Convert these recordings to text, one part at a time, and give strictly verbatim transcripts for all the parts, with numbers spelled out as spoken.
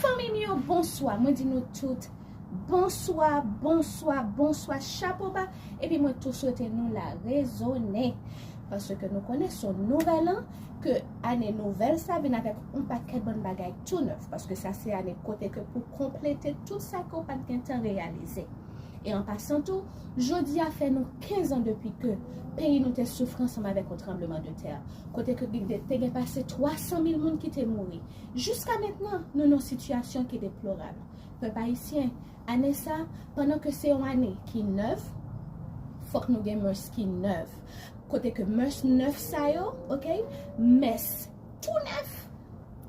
Fanmi m yo, bonswa. Mwen di nou tout bonswa, bonswa, bonswa, chapo ba. Epi mwen tou swete nou la rezone. Paske nou konnen se yon nouvèl an, ke ane nouvèl sa vin avèk yon pakèt bann bagay tou nèf. Paske sa se ane kote ke pou konplete tout sa ke w pa t gentan reyalize. E an pasan tou, jodi a fè nou kenz an depi ke peyi nou te soufri ansanm avèk yon tranbleman de tè. Kote ke te gen pase twa san mil moun ki te mouri. Jiska mentnan, nou nan yon sitiyasyon ki deplorab. Pèp ayisyen, ane sa, pandan ke se yon ane ki nèf, fòk nou gen mès ki nèf. Kote ke mès nèf sa yo, ok, mès tou nèf,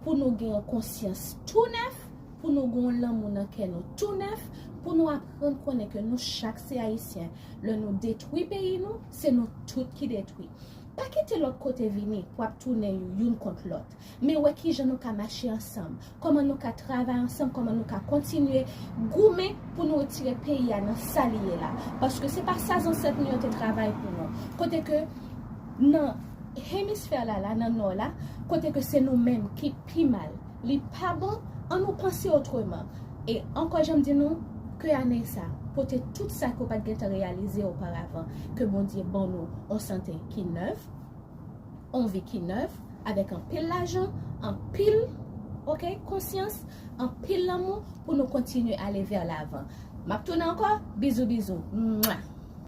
pou nou gen yon konsyans tou nèf, pou nou gen yon lanmou nan kè nou tou nèf, pou nou aprann konnen ke nou chak se ayisyen. Lè nou detwi peyi nou, se nou tout ki detwi. Pa kite lòt kote vini pou ap tounen youn kont lòt. Men wè kijan nou ka mache ansanm, kòman nou ka travay ansanm, kòman nou ka kontinye goumen pou nou retire peyi a nan sa li ye la. Paske se pa sa zansèt nou yo te travay pou nou. Kote ke nan hemisfè la, la, nan nò la, kote ke se nou menm ki pi mal. Li pa bon, ann nou panse otreman. E ankò, jan m di nou, ke ane sa pote tout sa ke w pa t gentan reyalize oparavan. Ke Bondye ban nou yon sante ki nèf, yon vi ki nèf, avèk anpil lajan, anpil, ok, konsyans, anpil lanmou pou nou kontinye ale vè lavan. M ap tounen ankò, bizou, bizou. Mwa.